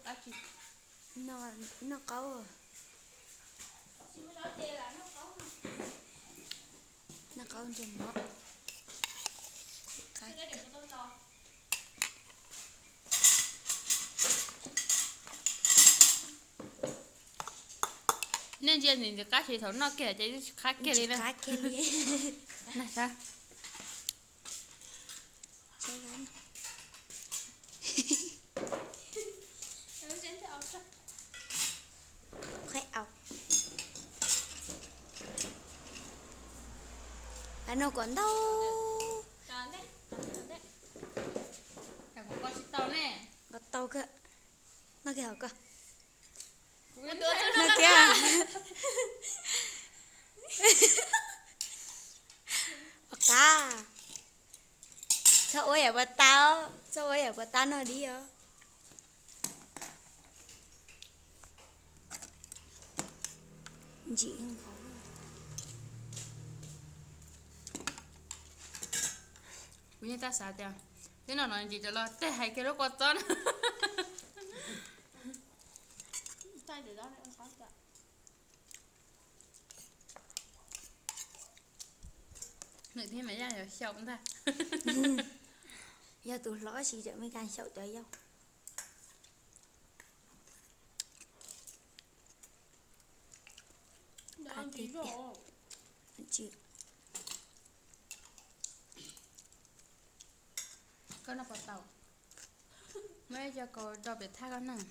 Noj qaub, noj qaub ntsej muag. Nej ntsia ntxim ntxim qab tsis thaum noj kiag ces tsis qab kiag li na. Qhov no kom ntau. Tsis tau ne. Tau kawg. Noj kiag hauv ko. Noj kiag. Pom qab. Txhob ua yam puas tau, txhob ua yam puas tau noj dib os. Ntsim. Kuv yeej tab xav tias twb noj no ntsim rau los tej hais kiag lub kua txob na. Nws thiab Maiv Yaj yuav xyaum ntag. Yog tus hlob tsis tseem me kas xyaum cov yau. Koj noj puas tau? Muab ib co kaus rau pem thaj koj noj.